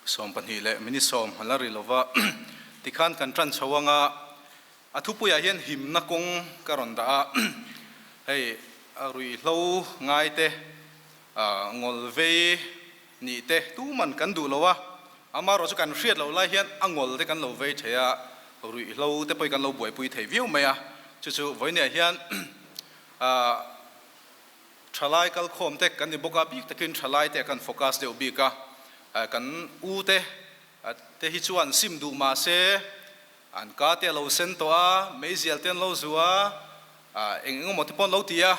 Sawmpahnih leh minute sawm a la ri lova, tikhan kan tan chho anga a thupuiah hian himna kawng ka rawn dah a, hei ruihhlo ngaite ngawl vei nih te tuman kan duh lo a, amaherawh chu kan hriat loh lai hian a ngawl te kan lo vei thei a, ruihhlo te pawh hi kan lo buaipui thei viau mai a, chu chu vawinia hian Thalai kalkhawm te kan ni bawk a, bik takin thalai te kan focus deuh bik a, kan u te te hi chuan sim duh mah se an ka te a lo sen tawh a, meizial te an lo zu a, eng eng emaw te pawh an lo ti a,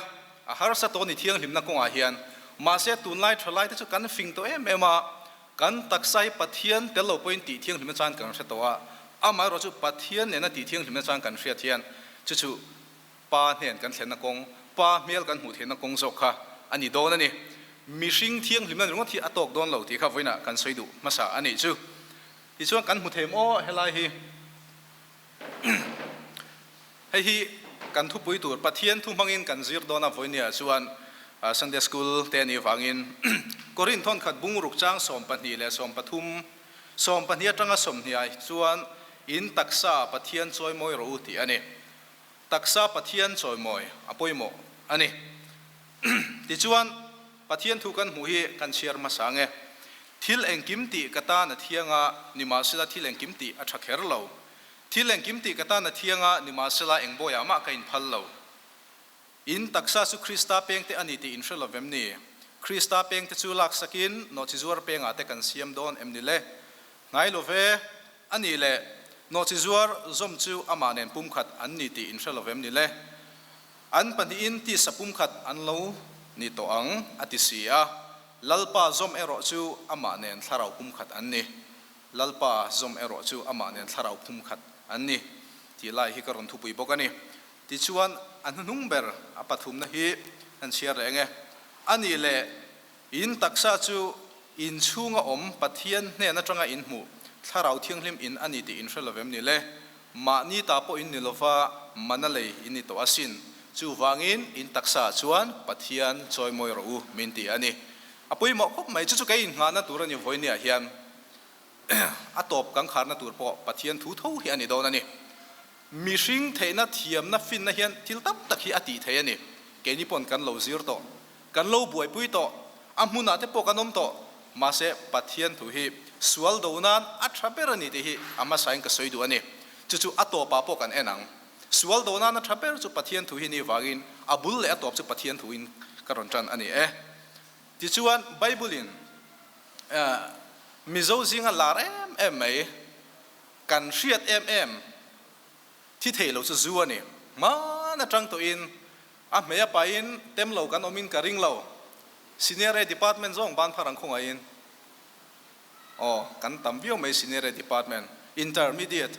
a harsa tawh a ni thianghlimna kawngah hian. Mahse tunlai thalai te chu kan fing tawh em em a, kan taksa hi Pathian tel lo pawhin tih thianghlimna chang kan hre tawh a, amaherawh chu Pathian nena tih thianghlimna chang kan hriat hian chu chu Pa hnen kan thlenna kawng, Pa hmel kan hmuh theihna kawng zawk kha a ni dawn a ni. Mihring thianghlimna ringawt hi a tawk dawn lo tih kha vawiinah kan sawi duh hmasa a nih chu. Tichuan kan hmu thei maw helai hi? Hei hi kan thupui tur Pathian thu hmangin kan zir dawn a vawinia chuan Sunday School te a nih vangin Korinth thawnkhat bungruk chang 12 leh 13, 12 atanga 20 ah chuan in taksa Pathian chawimawi rawh u tih a ni. Taksa Pathian chawimawi a pawimawh a ni. Tichuan, Pathian thu kan hmuh hi kan chhiar hmasa ang e. Thil engkim tih ka tan a thiang a, nimahsela thil engkim tih a tha kher lo. Thil engkim tih ka tan a thiang a, nimahsela eng bawiah mah ka inphal lo. In taksa chu Krista pengte a ni tih in hre lo vem ni? Krista pengte chu laksakin nawhchizuar pengah te kan siam dawn em ni le? Hnai lo ve, a nih leh nawhchizuar zawm chu amah nen pumkhat an ni tih in hre lo vem ni le? An pahnihin tisa pumkhat an lo ni tawh ang, a ti si a. Lalpa zawm erawh chu amah nen thlarau pumkhat an ni. Lalpa zawm erawh chu amah nen thlarau pumkhat an ni tih lai hi ka rawn thupui bawk a ni. Tichuan, a hnuhnung ber a pathumna hi an chhiar reng e. A nih leh In taksa chu in chhunga awm Pathian hnen atanga in hmuh Thlarau Thianghlim in a ni tih in hre lovem ni le? Mahni ta pawh in ni lova mana lei in ni tawh asin. Chuvangin in taksaah chuan Pathian chawimawi rawh u min ti a ni. A pawimawh khawp mai. Chu chu kei innghahna tur a ni vawinia hian a tawp kan kharna tur pawh Pathian thu tho hi a ni dawn a ni. Mihring theihna thiamna finna hian thil tam tak hi a tih thei a ni. Keini pawn kan lo zir tawh. Kan lo buaipui tawh, a hmunah te pawh kan awm tawh, mahse Pathian thu hi sual do nan a tha ber a ni tih hi a hmasain ka sawi duh a ni. Chu chu a tawpah pawh kan en ang. Sual do nan a tha ber chu Pathian thu hi ni vangin a bul leh a tawp chu Pathian thuin ka rawn tan a ni e. Tichuan Bible-in Mizo zinga lar em em mai, kan hriat em em thi thei lo chu zu a ni. Hman atang tawhin A hmei a pahin tem lo kan awmin ka ring lo. Senior A department zawng ban phar ang khawngaihin. Aw, kan tam viau mai Senior A department. Intermediate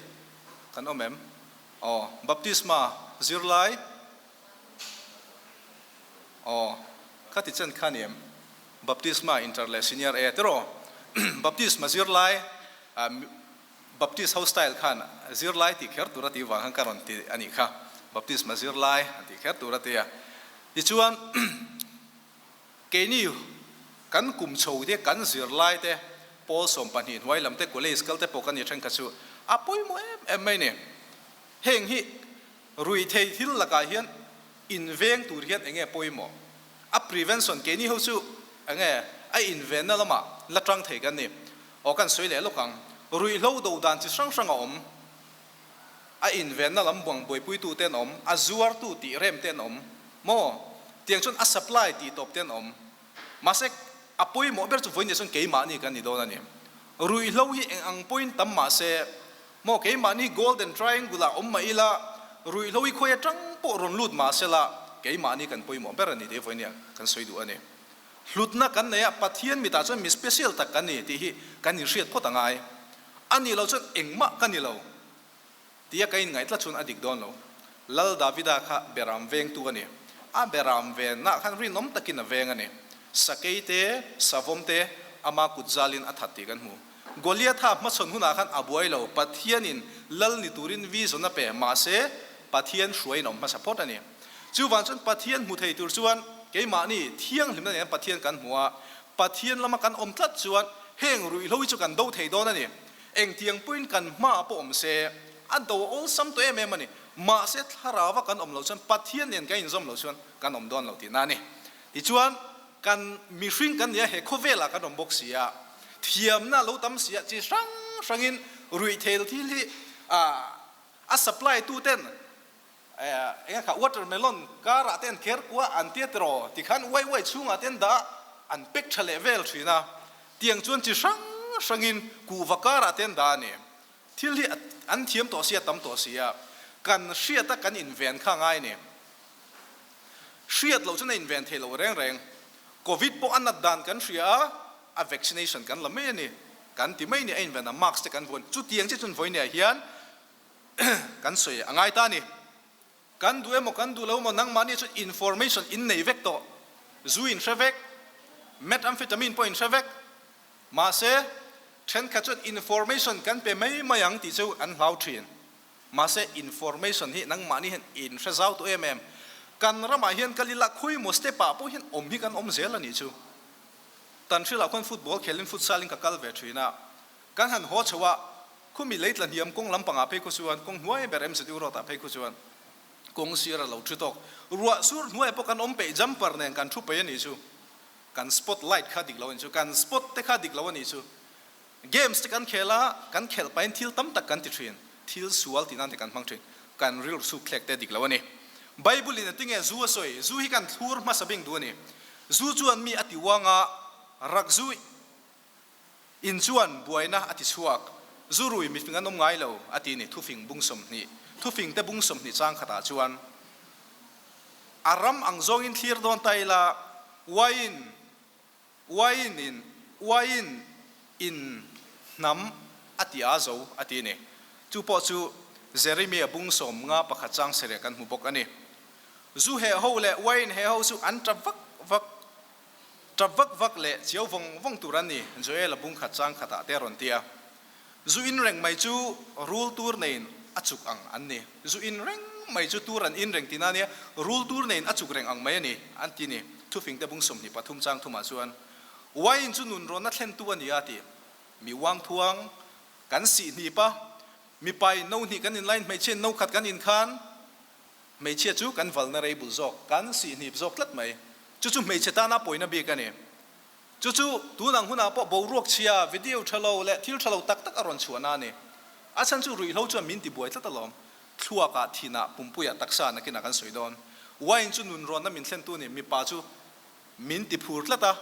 kan awm em? Aw, Baptisma zirlai? Aw, ka ti chen kha ni em? Baptisma inter leh Senior A tiraw? Baptisma zirlai Baptist ho style khan zirlai tih kher tur a tih vang khan ka rawn ti a nih kha. Baptisma zirlai a tih kher tur a ti a. Tichuan keini kan kum chho te kan zirlai te pawl 12 hnuai lam te college kal te pawh kan ni thenkhat chu a pawimawh em em mai ni. Heng hi ruihthei thil lakah hian inveng tur hian enge pawimawh? A prevention keini ho chu enge a invenna lamah la tang thei kan ni. Aw kan sawi leh lawk ang. Ruihhlo do dan chi hrang hrang a awm. A invenna lam buang buaipuitu te an awm, a zuartu tih rem te an awm maw? Tiang chuan a supply tih tawp te an awm. Mahse a pawimawh ber chu vawiin chuan keimahni kan ni dawn a ni. Ruihhlo hi eng ang pawhin tam mahse maw keimahni golden triangle ah awm mah ila ruihhlo hi khawi atang pawh rawn lut mahsela keimahni kan pawimawh ber a ni tih vawiin kan sawi duh a ni. Hlutna kan nei a, Pathian mitah chuan mi special tak kan ni tih hi kan inhriat phawt a ngai. A nih loh chuan engmah ka ni lo tia ka inngaih tlat chuan a dik dawn lo. Lal Davida kha beram vengtu a ni. A beram venna khan rinawm takin a veng a ni. Sakei te, savawm te ama kut zalin a that tih kan hmu. Goliatha hmachhawn hunah khan a buai lo, Pathianin lal ni turin vision a pe, mahse Pathian hruaiin a awm hmasa phawt a ni. Chuvang chuan Pathian hmu thei tur chuan keimahni thianghlimna nen Pathian kan hmu a, Pathian lama kan awm tlat chuan heng ruihhlo hi chu kan do thei dawn a ni. Engtiang pawhin kan hmaah pawh awm se, a do awlsam tawh em em a ni. Mahse thlarauva kan awm loh chuan Pathian nen kan inzawm loh chuan kan awm dawn lo tihna a ni. Tichuan kan mihring kan nia he khawvelah kan awm bawk si a, thiamna a lo tam si a, chi hrang hrangin ruihtheil thil hi a supply tuten Eng kha watermelon karah te an kher kua an tia tiraw tikhan uai uai chhungah te an dah an pack tha leh vel thin a, tiang chuan chi hrang hrangin kuhva karah te an dah a ni. Thil hi an thiam tawh sia tam tawh sia kan hriat a kan inven kha ngai a ni. Hriat loh chuan a inven theih loh reng reng. Covid pawh a nat dan kan hria a, a vaccination kan la mai a ni. Kan ti mai a ni a inven a mask te kan vuan. Chutiang chiah chuan vawinia hian Kan sawi a ngai ta a ni. Kan duh emaw kan duh lo emaw nangmahni chuan information in nei vek tawh. Zu in hre vek, methamphetamine pawh in hre vek. Mahse, thenkhat chuan information kan pe mai mai ang tih chu an hlau thin. Mahse, information hi nangmahni hian in hre zau tawh em em. Kan ramah hian kal ila khawimaw step ah pawh hian awm hi kan awm zel a nih chu. Tanhrilah khuan football khelin futsal in ka kal ve thin a. Kan han haw chho a, khumi lei tla hniam kawng lampangah phei khu chuan kawng hnuai ber MZU road ah phei khu chuan kawng sir a lo thu tawk. Ruah sur hnuaiah pawh kan awm peih jumper nen kan thu peih a nih chu. Kan spot light kha dik lo a nih chu, kan spot te kha dik lo a nih chu. Games te kan khel a, kan khelh pahin thil tam tak kan ti thin, thil sual tih nan te kan hmang thin, kan rilru suk thlek te dik lo a ni. Bible in a tinge zu a sawi, zu hi kan thlur hmasa bing duh a ni. Zu chuan mi a ti uang a, rak zu In chuan buaina a ti chhuak, zu rui mifing an awm ngai lo, a ti ni. Thufing bung 20, Thufing te bung 20 chang khatah chuan a ram ang zawngin thlir dawn ta ila, uaiin, uaiin in, uaiin in hnam a ti a zo, a ti ni. Chu pawh chu Jeremia bung 51 chang sarih kan hmu bawk a ni. Zu heh ho leh uaiin heh ho chu an tap vak vak. Tap vak vak leh chiau vawng vawng tur an ni, Joel-a bung khat chang khatah te a rawn ti a. Zu in reng mai chu rul tur neiin a chuk ang an ni. Zu in reng mai chu tur an in reng tihna a nia, rul tur neiin a chuk reng ang mai a ni, an ti ni. Thufingte bung 23 chang thumah chuan, Wine chu nunrawnna thlentu a ni a ti. Mi uang thuang kan sih hnip a, mipain no hnih kan inlaiin hmeichhiain no khat kan in khan, Hmeichhia chu kan valna rei bul zawk, kan sihnip zawk tlat mai. Chu chu hmeichhe tana pawina bik a ni. Chu chu tun ang hunah pawh boruak chhia, video tha lo leh thil tha lo tak tak a rawn chhuahna a ni. A chhan chu ruihhlo chuan min tibuai tlat alawm. Thluakah, thinah, pumpuiah, taksa nakinah kan sawi dawn. Wine chu nunrawnna min thlentu a ni. Mipa chu min tiphur tlat a.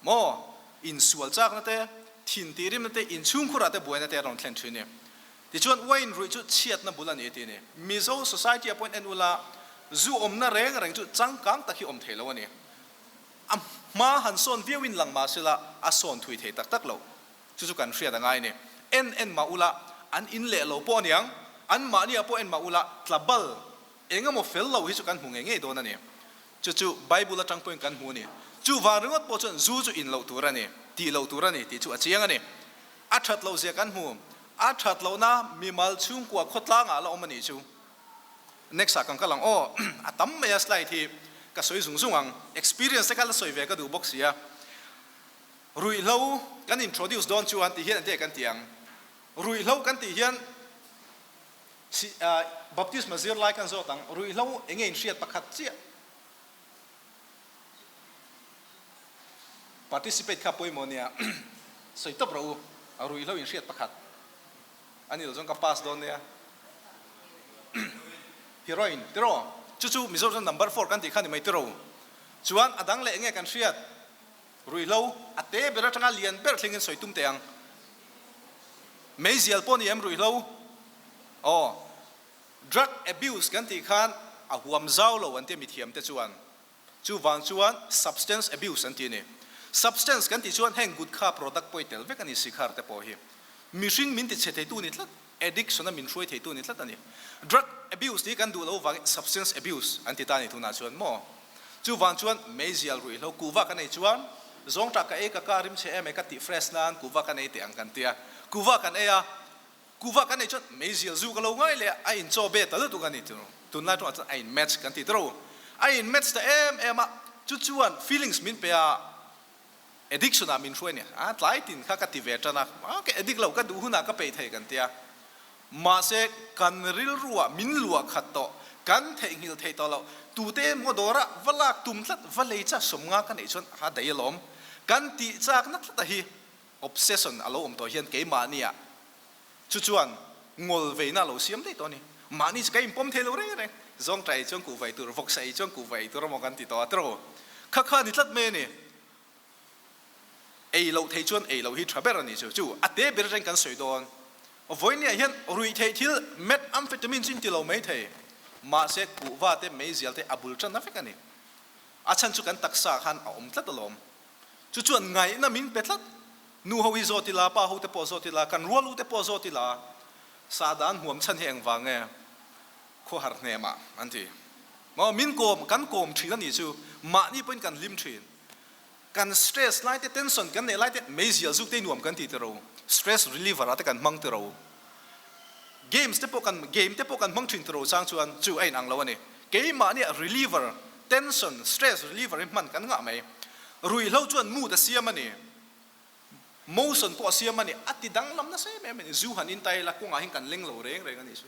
Maw? Insual chakna te, thin tihrimna te, inchhungkhurah te buaina te a rawn thlen thin ni. Tichuan wine ruih chu chhiatna bul a ni ti ni. Mizo society ah pawhin en ula, zu awmna reng reng chu changkang tak hi awm thei lo a ni. A hma han sawn viauin lang mah sela a sawn thui thei tak tak lo. Chu chu kan hriat a ngai a ni. En en mah ula, an in leh lo pawh a niang, an mahni ah pawh en mah ula, tla bal Eng emaw fel lo hi chu kan hmu ngei ngei dawn a ni. Chu chu Bible atang pawhin kan hmu a ni. Chuvang ringawt pawh chuan zu chu in loh tur a ni, tih loh tur a ni tih chu a chiang a ni. A that loh zia kan hmu. A that lohna mimal chhungkua khawtlangah la awm a nih chu. Next ah kan kal ang aw. A tam mai a slide hi ka sawi zung zung ang. Experience te kha la sawi ve ka duh bawk sia. Ruihhlo kan introduce dawn chuan ti hian enge kan ti ang. Ruihhlo kan tih hian Baptisma zirlai kan zawt ang, ruihhlo enge inhriat pakhat chiah participate kha pawimawh nia sawi tawp rawh u, ruihhlo inhriat pakhat a ni lo chuan ka pass dawn nia. Heroin tiraw? Chu chu Mizo chuan number four kan tih kha ni mai tiraw? Chuan a dang leh enge kan hriat? Ruihhlo a te ber atanga lian ber thlengin sawi tum teh ang. Meizial pawh ni em ruihhlo? Aw, drug abuse kan tih khan a huam zau lo an ti a mithiam te chuan. Chuvang chuan substance abuse an ti a ni. Substance kan tih chuan heng gutkha product pawh i tel vek a ni sikhar te pawh hi. Mihring min ti chhe theitu ni tlat. Addiction a min hruai theitu ni tlat a ni. Drug abuse tih hi kan duh loh vangin substance abuse an ti ta a ni tunah chuan maw? Chuvang chuan meizial ruihhlo kuhva kan ei chuan zawngtah ka ei ka ka rim chhe em e ka tih fresh nan kuhva kan ei teh ang kan tia. Kuhva kan ei a, kuhva kan ei chuan meizial zu ka lo ngai leh a, a in chaw be ta lutuk a ni tunu. Tunlai tawngah chuan a in match kan ti tawh. A in match ta em em a, chu chuan feelings min pe a. Addiction ah min hruai a ni. A tlai tin kha ka ti ve tan a, a ka addict lo, ka duh hunah ka peih thei kan tia. Mahse kan rilruah min luah khat tawh, kan theihnghilh theih tawh loh, tute emaw dawrah va lak tum tlat, va lei chak sawmnga ka neih chuan a daih alawm. Kan tih chakna tlat a hi obsession a lo awm tawh hian keimahniah Chu chuan ngawl veina a lo siam daih tawh a ni. Mahni chu ka inpawm thei lo reng reng. Zawngṭah ei chuan kuhva ei tur, vawksa ei chuan kuhva ei tur emaw kan ti tawh a tiraw? Kha kha a ni tlat mai a ni. Ei loh theih chuan ei loh hi ṭha ber a ni chu. Chu a te ber atangin kan sawi dawn. Vawinia hian ruihtheih thil methamphetamine chu in ti lo mai thei. Mahse kuhva te meizial te a bul ṭanna vek a ni. A chhan chu kan taksa khan a awm tlat alawm. Chu chuan ngaihna min pe tlat. Nu ho hi zawt ila, pa ho te pawh zawt ila, kan rual u te pawh zawt ila, sahdan huam chhan hi engvang nge khuahar hnemah an ti. Maw min kawm, kan kawm thin a nih chu, mahni pawhin kan hlim thin. Kan stress lai te, tension kan neih lai te, meizial zuk te hi nuam kan ti tiro, stress reliever ah te kan hmang tiro. Games te pawh kan, game te pawh kan hmang thin tiro chang chuan chu a inang lo a ni. Keimahnia reliever, tension, stress reliever hi hman kan ngah mai. Ruihhlo chuan mood a siam a ni. Motion pawh a siam a ni. A ti danglam nasa em em a ni. Zu han in ta ila kawngah hian kan leng lo reng reng a nih chu.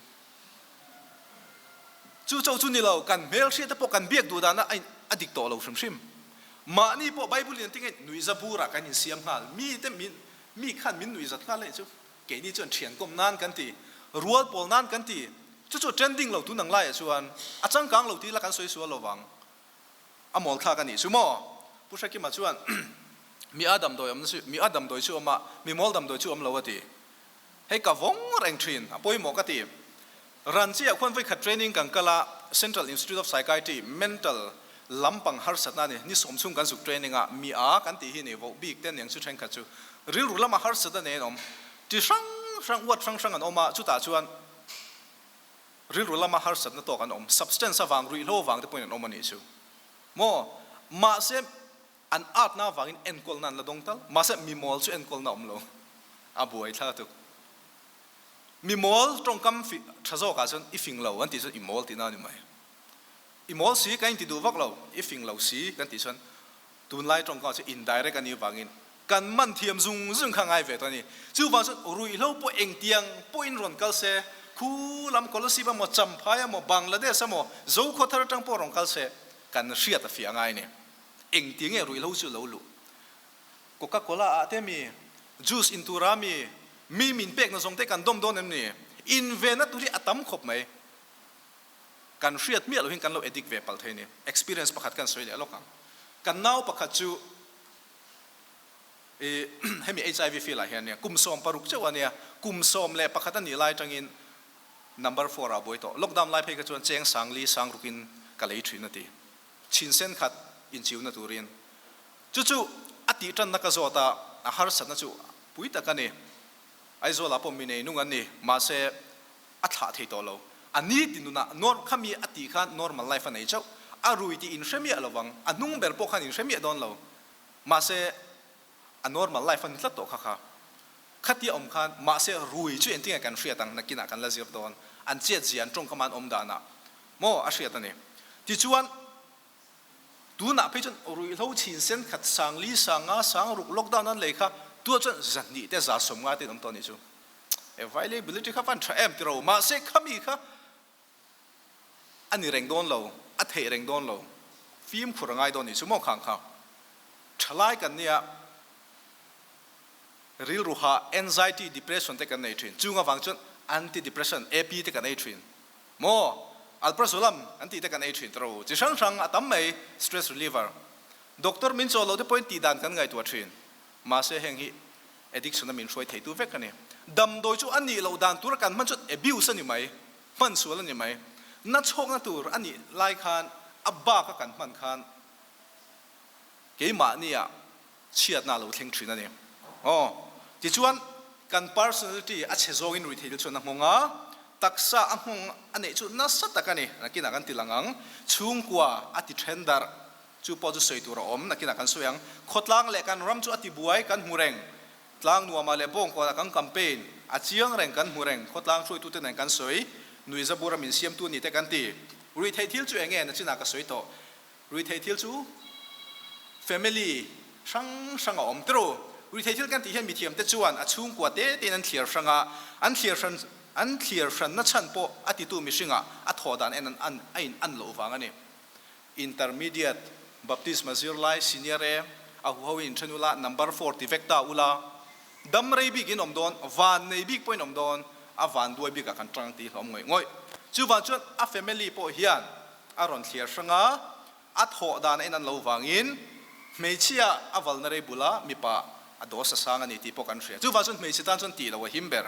Chu chauh chu ni lo, kan hmelhriat te pawh kan biak duh dana a dik tawh lo hrim hrim. Mahni pawh Bible in an ti ngei, nuihza burah kan insiam nghal. Mi te min, mi khan min nuihzat nghal a nih chu. Keini chuan thiankawm nan kan ti, rual pawl nan kan ti. Chu chu trending lo tun ang laiah chuan a changkang lo tih ila kan sawi sual lo vang. A mawl thlak a nih chu maw? Pu Hrekima chuan mi a damdawi awmna chu mi a damdawi chu awm a, mi mawl damdawi chu awm lo a ti. Hei ka vawng reng thin, a pawimawh ka ti. Ranchi ah khuan vawikhat training kan kal a, Central Institute of Psychiatry, mental lampang harsatna a ni, ni sawm chhung kan zuk training a, mi a kan tih hi ni voh bik te aniang chu thenkhat chu rilru lama harsatna nei an awm, ti hrang hrang, uat hrang hrang an awm a, chutah chuan rilru lama harsatna tawk an awm, substance avang, ruihhlo avang te pawhin an awm a nih chu maw, mahse an atna avangin enkawlna an la dawng tal, mahse mi mawl chu enkawlna awm lo, a buaithlak tuk. Mi mawl tawngkam tha zawkah chuan i fing lo an tih chuan i mawl tihna a ni mai. I mawl si kan inti duh vak lo, i fing lo si kan tih chuan tunlai tawngkam ah chuan indirect a nih avangin kan man thiam zung zung kha ngai ve tawh a ni. Chuvang chuan ruihhlo pawh engtiang pawhin rawn kal se, khu lam Kolasib emaw, Champhai emaw, Bangladesh emaw, Zokhawthar atang pawh rawn kal se kan hriat a fiah ngai a ni. Engtiang nge ruihhlo chu lo luh? Coca Cola ah te mi, juice in tura mi, mi min pekna zawng te kan dawm dawn em ni? Invenna tur hi a tam khawp mai. Kan hriat miah lohin kan lo addict ve palh thei ni. Experience pakhat kan sawi leh lawk ang. Kan nau pakhat chu i hemi HIV field ah hian nia kum 16 chauh a nia, kum 11 a nih lai atangin number four ah a buai tawh. Lockdown lai phei kha chuan cheng sangli sangrukin ka lei thin a ti. Chhinsen khat inchiuna turin. Chu chu a tih tanna ka zawt a, a harsatna chu pui tak a ni. Aizawlah pawh mi nei nung an ni, mahse a thlah thei tawh lo. A ni ti nunah nor kha mi a tih khan normal life a nei chauh. A rui tih inhre miah lo vang, a hnung ber pawh khan inhre miah dawn lo. Mahse a normal life a ni tlat tawh kha kha. Khatia awm khan mahse rui chu engtinge kan hriat ang, nakinah kan la zir dawn. An chet zia, an tawngkam a an awm danah maw a hriat a ni. Tichuan. Tunah phei chuan ruihhlo chhin sen khat sangli, sanga, sangruk lockdown an lei kha tunah chuan zahnih te 150 te in awm tawh a nih chu. Availability kha van tha em tiro mahse khami kha a ni reng dawn lo, a theih reng dawn lo, fimkhur a ngai dawn a nih chu maw khang kha. Thalai kan nia rilru hah anxiety, depression te kan nei thin, chung avang chuan anti-depression, AP te kan ei thin. Maw? Alprazolam an tih te kan ei thin tawh chi hrang hrang a tam mai, stress reliever. Doctor min chaw loh te pawhin tih dan kan ngaihtuah thin. Mahse heng hi addiction a min hruai theitu vek a ni. Damdawi chu a nih loh dan tura kan hman chuan abuse a ni mai, hman sual a ni mai. Na chhawkna tur a nih lai khan a bak a kan hman khan keimahnia chhiatna a lo thleng thin a ni. Aw, tichuan kan personality a chhe zawngin ruihtheih thil chuan a nghawng a, taksa a nghawng a neih chu nasa tak a ni, nakinah kan ti lang ang, chhungkua a ti then darh, chu pawh chu sawi tur a awm, nakinah kan sawi ang, khawtlang leh kan ram chu a ti buai kan hmu reng, tlang nuamah leh bawngkawnah kan campaign a chiang reng kan hmu reng, khawtlang hruaitute nen kan sawi, nuihzabura min siamtu ni te kan ti, ruihtheih thil chu eng nge nachinah ka sawi tawh, Ruihtheih thil chu family Hrang hrang a awm tiraw? Ruihtheih thil kan tih hian mithiamte chuan a chhungkua te tein an thliar hrang a, an thliar hran an thliar hranna chhan pawh a titu mihringah a thawh dan en an a in an loh vang a ni. Intermediate, Baptisma zirlai, Senior e, a huho in inthen ula, number four ti vek ta ula, dam rei bik in awm dawn, van nei bik pawh in awm dawn, a van duai bikah kan tang tih hlawm ngawih ngawih. Chuvang chuan a family pawh hian a rawn thliar hrang a, A thawh dan a in an lo vangin hmeichhia a valna rei bula mipa a dawsa sang a ni tih pawh kan hria. Chuvang chuan hmeichhe tan chuan tih lo a him ber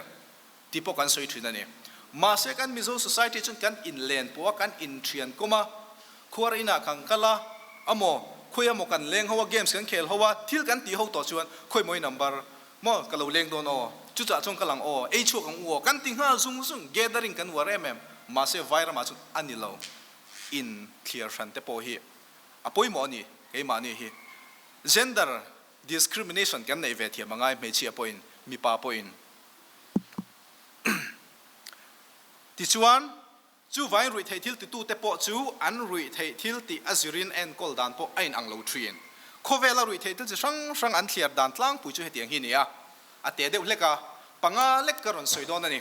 tih pawh kan sawi thin a ni. Mahse kan Mizo society chuan kan inlen pawh a, kan inthian kawm a, khuar inah kan kal a, amaw khawi amaw kan leng ho a, games kan khel ho a, thil kan tih ho tawh chuan khawi mawi number maw ka lo leng dawn aw, chutah chuan ka lang aw, ei chhuak ang u aw kan ti nghal zung zung, gathering kan uar em em. Mahse Vairamah chuan a ni lo. in thliar hran te pawh hi a pawimawh a ni, keimahni hi gender discrimination kan neih ve thiam a ngai hmeichhia pawhin mipa pawhin. Tichuan, chuvangin ruihtheih thil titute pawh chu an ruihtheih thil tih a zirin enkawl dan pawh a inang lo thin. Khawvela ruihtheih thil chi hrang hrang an thliar dan tlangpui chu hetiang hi a ni a, a te deuh hlek a, panga lek ka rawn sawi dawn a ni.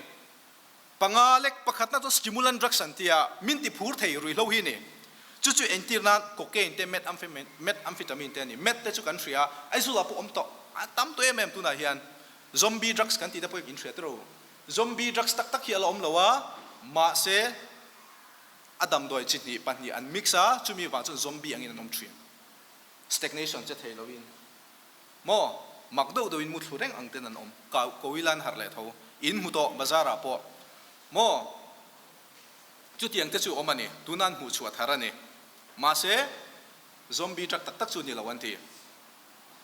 Panga lek pakhatna chu stimulant drugs an ti a, min ti phur thei ruihhlo hi a ni. Chu chu entir nan cocaine te, methamphetamine te a ni. Meth te chu kan hria a, Aizawl ah pawh awm tawh a tam tawh em em tunah hian. Zombie drugs kan tih te pawh in hria tiraw? Zombie drugs tak tak hi a la awm lo a, mahse a damdawi chi hnih pahnih an mix a, chumi vang chuan zombie angin an awm thin. Stagnation che thei loin. Maw? Mak deuh deuhin mu thlu reng ang ten an awm. Ka kawila an harh leh tho. In hmu tawh bazar ah pawh. Maw? Chutiang te chu awm a ni. Tuna an hmuh chhuah thar a ni. Mahse, zombie drug tak tak chu ni lo an ti.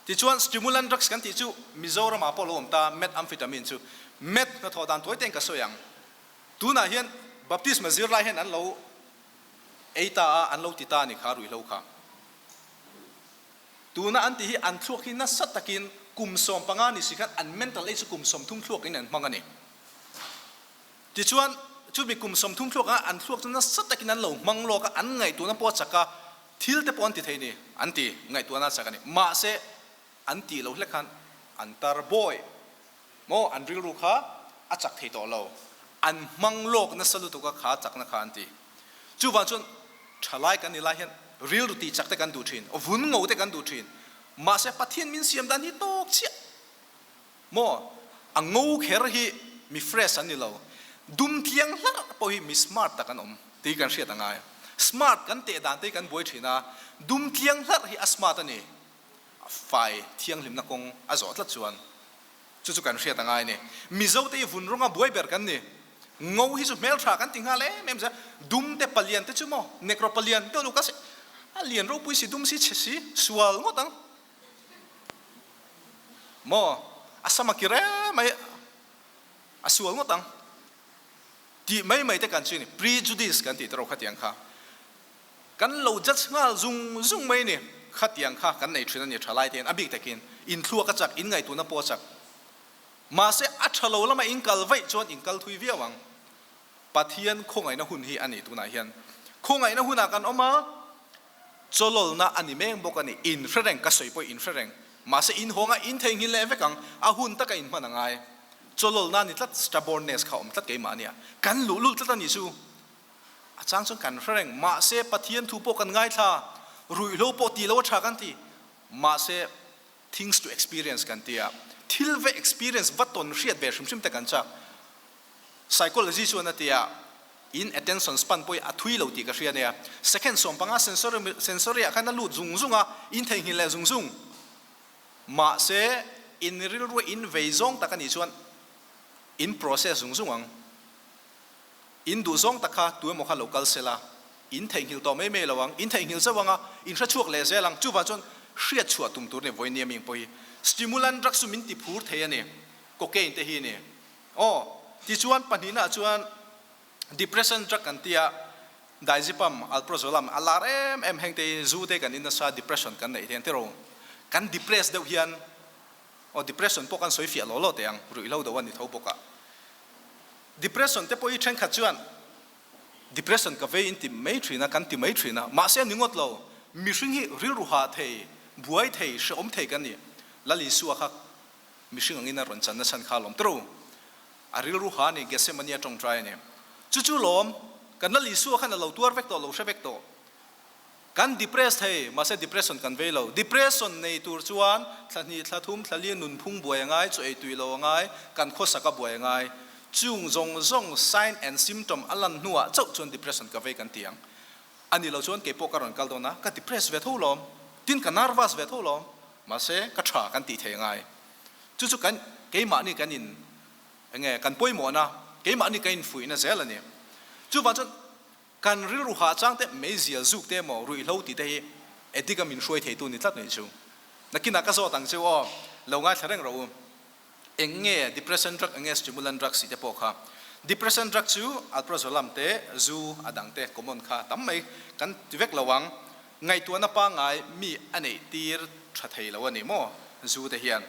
Tichuan, stimulant drugs kan tih chu Mizoram ah pawh lo awm ta, methamphetamine chu. Meth hnathawh dan tuai tein ka sawi ang. Tunah hian baptisma zirlai hian an lo ei ta a, an lo ti ta a ni kha ruihhlo kha. Tuna an tih hi an thluak hi nasa takin kum 15 ni si khan an mental age chu kum 30 thluakin an hmang a ni. Tichuan, chumi kum 30 thluak ah an thluak chu nasa takin an lo hmang lawk a, an ngaihtuahna pawh a chak a, thil te pawh an ti thei ni, an ti, ngaihtuahna a chak a ni. Mahse, an tih lo hlek khan an tar bawi maw, an rilru kha a chak thei tawh lo, an hmang lawk nasa lutuk a kha chakna kha an ti. Chuvang chuan thalai kan ni lai hian rilru tih chak te kan duh thin, vun ngo te kan duh thin. Mahse Pathian min siam dan hi tawk chiah maw? A ngo kher hi mi fresh an ni lo, dum tliang hlarh pawh hi mi smart tak an awm tih kan hriat a ngai. Smart kan teh dan te hi kan buai thin a, dum tliang hlarh hi a smart a ni, a fai thianghlimna kawng a zawh tlat chuan. Chu chu kan hriat a ngai a ni. Mizo te hi vun rawnga buai ber kan ni. Ngo hi chu hmeltha kan ti nghal em em zia. Dum te palian te chu maw nekro palian deuh luka si a lian ropui si dum si chhe si sual ngawt ang maw a sama ki reng mai a sual ngawt ang tih mai mai te kan chu ni prejudice kan tih te ro khatiang kha. Kan lo judge nghal zung zung mai ni. Khatiang kha kan nei thin a ni thalai te hian a bik takin inthluak a chak, inngaihtuahna pawh a chak. Mahse a tha lo lama in kal vaih chuan in kal thui viau ang. Pathian khawngaihna hun hi a ni tunah hian. Khawngaihna hunah kan awm a, chawlawlna a ni meng bawk a ni. In hre reng, ka sawi pawh in hre reng. Mahse in hawnga in theihnghilh leh vek ang, a hun taka in hman a ngai. Chawlawlna a ni tlat, stubbornness kha a awm tlat keimah ania. Kan luhlul tlat a ni chu. A chang chuan kan hre reng, mahse Pathian thu pawh kan ngaithla, ruihhlo pawh tih lo a tha kan ti, mahse things to experience kan ti a, thil ve experience va tawn hriat ve hrim hrim te kan chak. Psychology chuan a ti a, in attention span pawh hi a thui lo tih ka hria nia, second 15 sensory sensory ah khan a lut zung zung a, in theihnghilh leh zung zung, mahse in rilru in vei zawng tak a nih chuan in process zung zung ang. In duh zawng tak kha tu emaw kha lo kal sela, in theihnghilh tawh mai mai lo ang, in theihnghilh zauh ang a, in hre chhuak leh zel ang. Chuvang chuan hriat chhuah tum tur a ni, vawinia ming pawh hi stimulant drugs chu min ti phur thei a ni, cocaine te hi a ni. Aw, tichuan pahnihnaah chuan depression drug kan tia, diazepam, alprazolam a lar em em heng te hi zu te kan in nasa depression kan neih hian tiraw, kan depress deuh hian aw depression pawh kan sawi fiah law law teh ang, ruihhlo deuh a ni tho bawk a. Depression te pawh hi thenkhat chuan depression ka vei in ti mai thin a, kan ti mai thin a, mahse a ni ngawt lo. Mihring hi rilru hah thei, Buai thei, hrehawm thei kan ni. Lal Isua kha mihring angin a rawn chan nachhan kha lawm tawh. A rilru ha a ni, Gethsemane a tawngtai a ni. Chu chu lawm, kan Lal Isua khan a lo tuar vek tawh, lo hre vek tawh. Kan depress thei, mahse depression kan vei lo. Depression nei tur chuan thla hnih, thla thum, thla li nunphung buai a ngai, chaw ei tui lo a ngai, kan khawsak a buai a ngai. Chung zawng zawng sign and symptom a lan hnuah chauh chuan depression ka vei kan ti ang. A ni lo chuan kei pawh ka rawn kal dawn a, ka depress ve tho lawm, tin ka nervous ve tho lawm, mahse ka tha kan tih thei a ngai. Chu chu kan keimahni kan in enge kan pawimawhna, keimahni kan infuihna zel a ni. Chuvang chuan Kan rilru hah chang te, meizial zuk te emaw ruihhlo tih te hi addict a min hruai theitu ni tlat mai chu. Nakinah ka zawt ang cheu aw, lo ngaithla reng rawh u. Eng nge depression drug eng nge stimulant drugs tih te pawh kha. Depression drug chu alprazolam te, zu a dang te common kha tam mai kan ti vek lo ang. Ngaihtuahna pangngai mi a neih tir tha thei lo a ni maw zu te hian.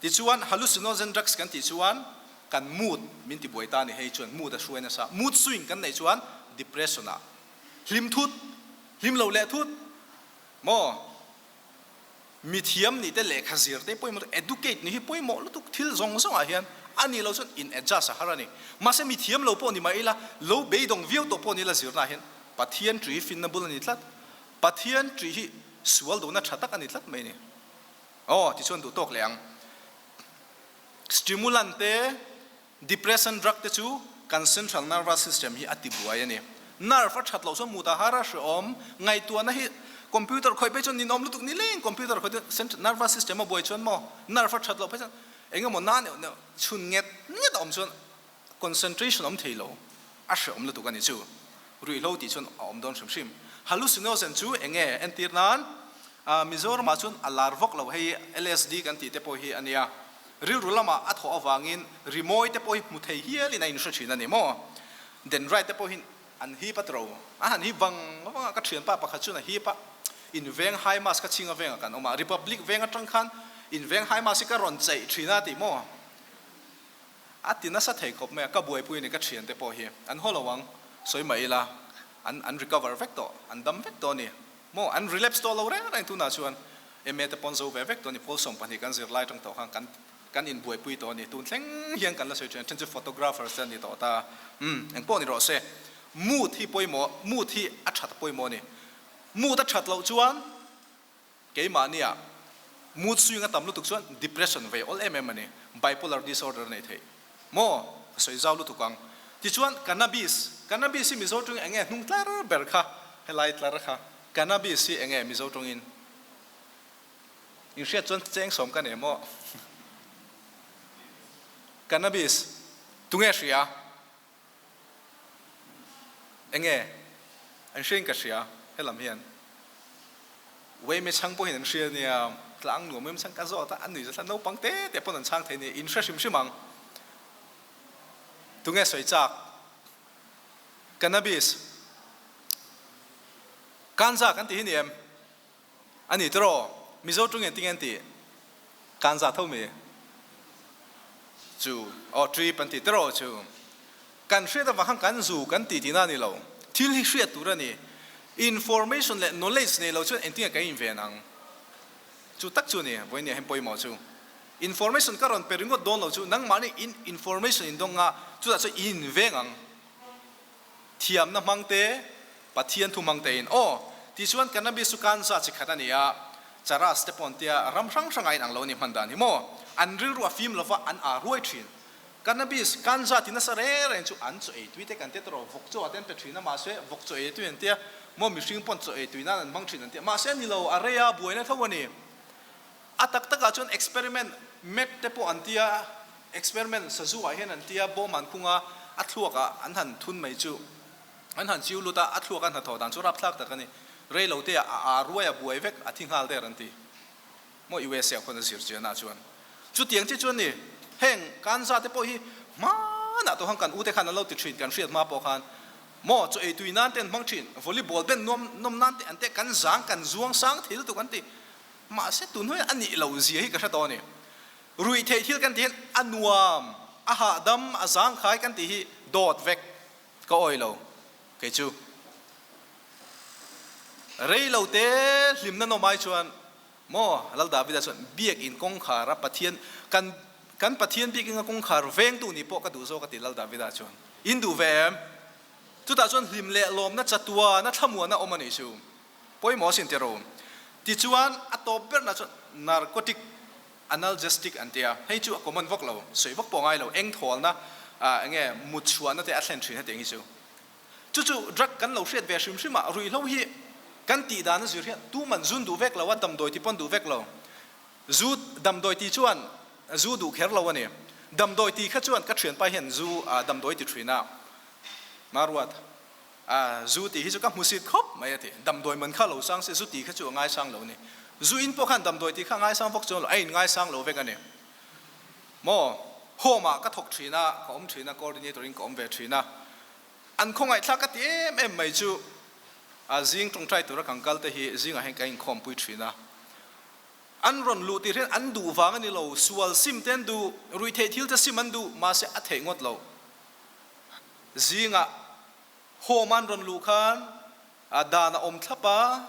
Tichuan, hallucinogen drugs kan tih chuan kan mood min ti buai ta a ni. Hei chuan mood a hruai nasa. Mood swing kan neih chuan depression ah hlim thut, hlim lo leh thut maw? Mi thiam nih te lehkha zir te pawimawh lutuk, educate nih hi pawimawh lutuk thil zawng zawng ah hian a nih loh chuan in adjust a har a ni. Mahse mi thiam lo pawh ni mah ila, lo beidawng viau tawh pawh ni ila zirna ah hian Pathian ṭi finna bul a ni tlat. Pathian ṭi hi sual duhna ṭha tak a ni tlat mai a ni. Aw, tichuan duh tawk leh ang. Stimulant te, depression drug te chu kan central nervous system hi a ti buai a ni. Nerve a that loh chuan mut a har a hrehawm. Ngaihtuahna hi computer khawih phei chuan ninawm lutuk ni leng computer khawih chuan central nervous system a buai chuan maw nerve a that loh phei chuan eng emaw na neuh neuh chhun nget nget a awm chuan concentration awm thei lo a hrehawm lutuk a ni chu. Ruihhlo tih chuan a awm dawn hrim hrim. Hallucinogen chu eng nge entir nan? Mizoramah chuan a lar vak lo hei LSD kan tih te pawh hi a nia. Rilru lamah a thawh avangin rimawi te pawh hi hmu thei hialin a inhre thin a ni maw? Dendrite te pawhin an hip a tro. A han hip vang vang a, ka thianpa pakhat chuan a hip a, inveng high mass ka chhinga vengah kan awm a, Republic veng atang khan inveng high mass hi ka rawn cheih thin a tih maw? A ti nasa thei khawp mai a, ka buaipui a ni ka thiante pawh hi an haw lo ang, sawi mah ila an an recover vek tawh, an dam vek tawh a ni maw, an relapse tawh lo reng reng tunah chuan MA te pawn zo ve vek tawh a ni, pawl 12 kan zir lai tang tawh khan kan kan inbuaipui tawh a ni, tun thleng hian kan la sawi thin a, then chu photographers te an ni tawh ta, umm engpawh ni rawh se, mood hi pawimawh, mood hi a that pawimawh a ni, mood a that loh chuan Keimahnia mood swing a tam lutuk chuan depression vei awl em em a ni, bipolar disorder a nei thei maw? Ka sawi zau lutuk ang. Tichuan cannabis, cannabis hi Mizo tawngin eng nge hnung tlar ber kha, helai tlar kha, cannabis hi eng nge Mizo tawngin? Inhriat chuan cheng sawm ka nei maw? Cannabis, tunge hria? Enge an hriain ka hria helam hian Uaime chhang pawhin an hria nia tlang nuam em chhang ka zawt a an nuih zat naupang te te pawn an chhang thei nia in hre hrim hrim ang tunge sawi chak cannabis kanza kan tih hi ni em A ni tiraw? Mizo ṭung engtin nge an tih? Kan za tho mi chu aw trip an ti tiraw chu? Kan hriat avang khan kan zu kan ti tihna a ni lo. Thil hi hriat tur a ni. Information leh knowledge nei lo chuan engtin nge kan inven ang? Chu tak chu a ni vawinia hian pawimawh chu. Information ka rawn pe ringawt dawn lo chu nangmahni in information in dawng nga chutah chuan i inveng ang. Thiamna hmang te, Pathian thu hmang tein aw tih chuan cannabis chu kanza chi khat a ni a, charas te pawh an tia ram hrang hrangah in ang lo a ni hman dan hi maw? An rilru a fim lova an aa ruai thin. Cannabis, kanza ti nasa reng reng chu an chaw ei tui te kan tia tawh vawk chaw ah te an pe thin a mahse vawk chaw ei tui an tia maw mihring pawn chaw ei tui nan an hmang thin an tia mahse a ni lo a rei a buaina tho a ni. A tak takah chuan experiment meth te pawh an tia, experiment sazu ah hian an tia bawm an khung a, a thluak ah an han thun mai chu an han chiu lut a, a thluak a hnathawh dan chu rapthlak tak a ni. Rei lo te ah a aa ruai a buai vek a thi nghal der an ti. Maw USA ah khuan a zir chian ah chuan chutiang chi chuan ni heng kanza te pawh hi hmanah tawh khan kan u te khan an lo ti thin kan hriat hma pawh khan maw chaw ei tui nan te an hmang thin, volleyball ben nuam nawm nan te an te kan zang kan zuang sang thei lutuk an ti. Mahse tun hnuaiah a nih loh zia hi ka hre tawh a ni. Ruih theih thil kan tih hian a nuam, a hahdam, a zangkhai kan tih hi dawt vek ka awih lo kei chu. Rei lo te hlimna nawm ai chuan maw Lal Davida chuan biakinn kawngkhar a Pathian kan kan Pathian biakinn a kawngkhar vengtu nih pawh ka duh zawk a ti Lal Davida chuan. In duh ve em? Chutah chuan hlim leh lawmna chatuana thlamuana awm a nih chu. Pawimawh asin ti ro. Tichuan a tawp berna chuan narcotic analgesic an tia. Hei chu a common vak lo, sawi vak pawh ngai lo, eng thawlna enge mut chhuahna te a thlen thin hetiang hi chu. Chu chu drug kan lo hriat ve hrim hrim a, ruihhlo hi kan tih dan a zir hian tuman zun duh vek lo a, damdawi ti pawn duh vek lo. Zu damdawi ti chuan zu duh kher lo a ni. Damdawi ti kha chuan ka thianpa hian zu damdawi ti thin a, Maruat, zu tih hi chu ka hmusit khawp mai a ti. Damdawi man kha lo sang se zu tih kha chu a ngaisang lo a ni. Zu in pawh khan damdawi tih kha a ngaisang vak chuan lo, a in ngaisang lo vek a ni. Maw? Home ah ka thawk thin a, ka awm thin a, coordinator in ka awm ve thin a. An khawngaihthlak ka ti em em mai chu a zing tawngtai tura kan kal te hi zingah hian ka inkhawmpui thin a. An rawn luh tir hian an duh vang a ni lo, sual sim te an duh, ruihtheih thil te sim an duh, mahse a theih ngawt lo. Zingah home an rawn luh khan a dan a awm thlap a,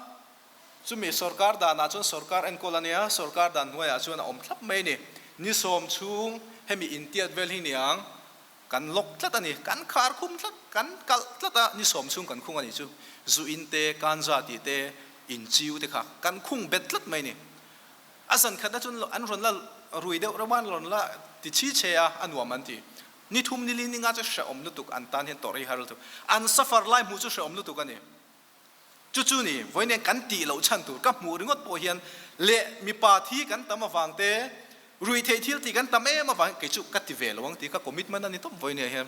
Chumi sorkar danah chuan sorkar enkawl a nia, sorkar dan hnuaiah chuan a awm thlap mai a ni. Ni sawm chhung hemi intiat vel hi niang kan lawk tlat a ni, kan khar khum tlat, kan kalh tlat a, ni sawm chhung kan khung a nih chu. Zu in te, kanza tih te, inchiu te kha kan khung bet tlat mai a ni. A zan khatna chuan an rawn la rui deuh reuh a, an rawn la ti chhi chhe a, a nuam an ti. Ni thum ni li ni nga chu hrehawm lutuk an tan hian tawrh hi har lutuk. An suffer lai hmuh chu hrehawm lutuk a ni. Chu chu ni, vawiin kan tih loh chhan tur ka hmuh ringawt pawh hian leh mipa thi kan tam avang te, ruihtheih thil tih kan tam em avang hian kei chu ka ti ve lo ang tih ka commitment a ni tawp vawiin hian.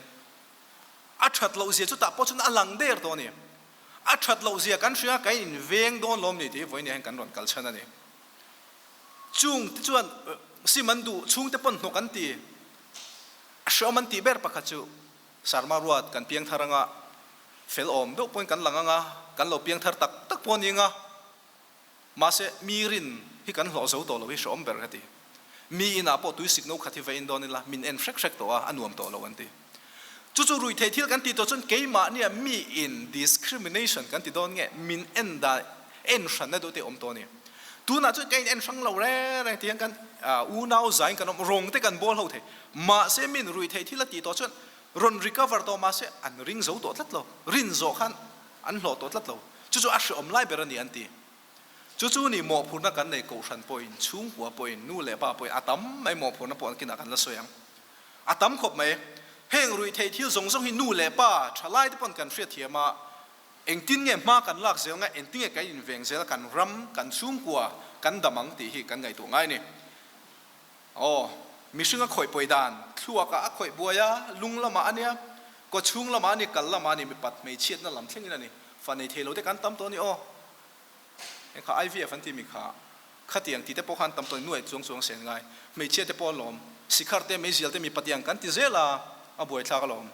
A that loh zia chutah pawh chuan a lang der tawh a ni. A that loh zia kan hria kan inveng dawn lawm ni tih vawiin hian kan rawn kal chhan a ni. Chung te chuan sim an duh, chhungte pawn hnawk an ti, a hreawm an tih ber pakhat chu Sarma ruat kan piang thar anga, fel awm deuh pawhin kan lang anga, kan lo piang thar tak tak pawh a ni anga, mahse mi rin hi kan hlawh zo tawh lo hi hrehawm ber ka ti. Mi inah pawh tui sikno khat hi va in dawn ila, min en hrek hrek tawh a, a nuam tawh lo an ti. Chu chu ruihtheih thil kan tih tawh chuan keimahnia mi in discrimination kan ti dawn nge, min en dan en hranna deuh te awm tawh a ni. Tunah chuan ka in en hrang lo reng reng ti hian kan unau zain kan awm, rawng te kan bawl ho thei. Mahse min ruihtheih thil a tih tawh chuan rawn recover tawh mahse an ring zo tawh tlat lo, rin zawh khan an hlawh tawh tlat lo. Chu chu a hreawm lai ber a ni an ti. Chu chu ni mawhphurhna kan nei kohhran pawhin, chhungkua pawhin, nu leh pa pawhin a tam mai mawhphurhna pawh kinah kan la sawi ang. A tam khawp mai. Heng ruihtheih thil zawng zawng hi nu leh pa tha lai te pawn kan hriatthiam a, Engtin nge hma kan lak zel nga, engtin nge kan inveng zel a, kan ram, kan chhungkua kan dam ang tih hi kan ngaihtuah ngai a ni. Aw, mihring a khawih pawi dan, thluakah a khawih buai a, lung lamah a nia, kaw chhung lamah a ni, kal lamah a ni, mipat hmeichhiatna lam thlengin a ni. Fa nei thei lo te kan tam tawh a ni aw. Heng kha IVF an tih mi kha, khatiang tih te pawh khan tam tawh a ni, nuaih chuang chuang sen ngai. Hmeichhia te pawh a lawm, sikhar te, meizial te mipat iang kan ti zel a, a buaithlak alawm.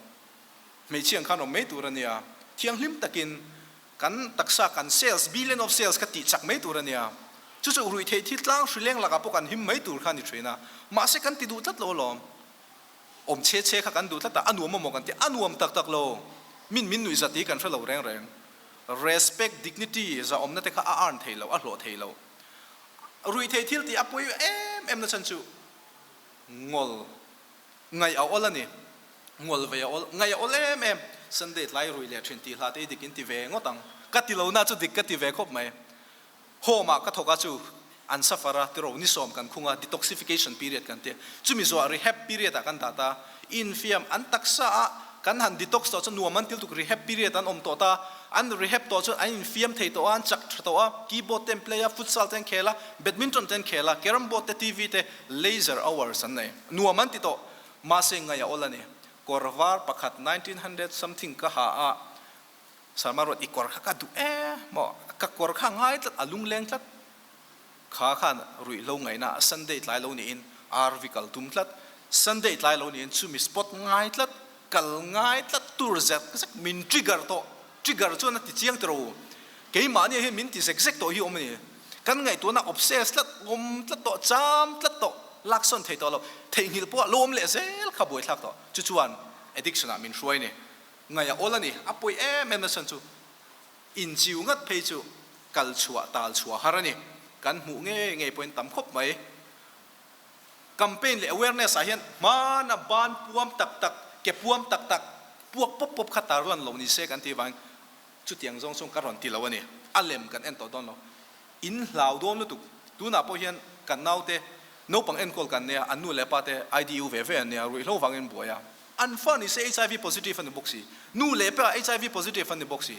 Hmeichhia ang khan awm mai tur a nia. Thianghlim takin kan taksa kan cells, billion of cells kha tih chak mai tur a nia. Chu chu ruih theih thil tlang hri leng lakah pawh kan him mai tur kha a ni thin a. Mahse kan ti duh tlat lo alawm. Awm chhe chhe kha kan duh tlat a, a nuam amaw kan ti, a nuam tak tak lo. Min min nuih zat hi kan hre lo reng reng. Respect, dignity, zahawmna te kha a earn thei lo, a hlawh thei lo. Ruih theih thil tih a pawi em em na chhan chu ngawl. Ngaih a awl a ni. Ngawl ve a awl. Ngaih a awl em em. Sunday tlai rui leh thin tih hla te i dik in ti ve ngawt ang. Ka ti lo na chu dik ka ti ve khawp mai. Home ah ka thawk a chu an suffer a tiro ni sawm kan khung a detoxification period kan ti a. Chumi zawh rehab period ah kan dah ta. Infiam an taksa ah kan han detox tawh chuan nuam an til tuk rehab period an awm tawh ta. An rehab tawh chuan an infiam thei tawh a, an chak tha tawh a, keyboard te an play a, futsal te an khel a, badminton te an khel a, carrom board te, TV te, leisure hours an nei. Nuam an ti tawh. Mahse ngaih a awl a ni. Kawr var pakhat 1900 something ka ha a, Sarma ruat i kawr kha ka duh e maw, ka kawr kha a ngai tlat, a lungleng tlat. Kha khan ruihhlo ngaihna Sunday tlai lo niin RV kal tum tlat. Sunday tlai lo niin chumi spot ngai tlat, kal ngai tlat tur zek zek min trigger tawh. Trigger chuan a ti chiang tiro u. Keimahni hian min ti zek zek tawh hi awm a ni. Kan ngaihtuahna obsess tlat, awm tlat tawh, cham tlat tawh, laksawn thei tawh lo, theihnghilh pawh a lo awm leh zel kha buaithlak tawh. Chu chuan addiction ah min hruai ni. Ngaih a awl a ni. A pawi em em na chhan chu inchiu ngat phei chu. Kal chhuah tal chhuah har a ni. Kan hmuh ngei ngei pawhin tam khawp mai. Campaign leh awareness ah hian hmana ban puam tak tak, ke puam tak tak, puak pawp pawp kha tarlan lo ni se kan tih vangin chutiang zawng chuan ka rawn ti lo a ni. A lem kan en tawh dawn lo. In hlau dawn lutuk. Tunah pawh hian kan naute naupang enkawl kan nia, an nu leh pa te IDU ve ve an nia, ruihhlo vangin buai a. An fa ni se HIV positive a ni bawk si. Nu leh pa HIV positive an ni bawk si.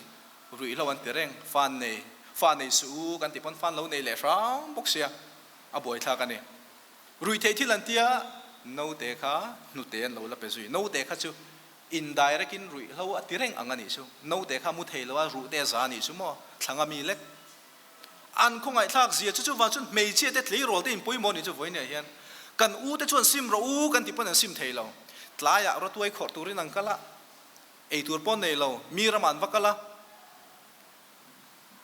Ruihhlo an ti reng, fan nei, fa nei suh u kan tih pawn fan lo nei leh hram bawk sia, a buaithlak a ni. Ruihtheih thil an tia, naute kha hnute an lo la pe zui. Naute kha chu indirect in ruihhlo a ti reng ang a nih chu. Naute kha mu thei lo a, ruhte a za a nih chu maw, thlanga mi lek. An khawngaihthlak zia chu chuvang chuan hmeichhia te tleirawl te inpawimawh nih chu vawiin ah hian kan u te chuan sim rawh u kan tih pawn an sim thei lo. Tlaiah rawtuai khawrh turin an kal a. Ei tur pawh nei lo, mi ramah an va kal a,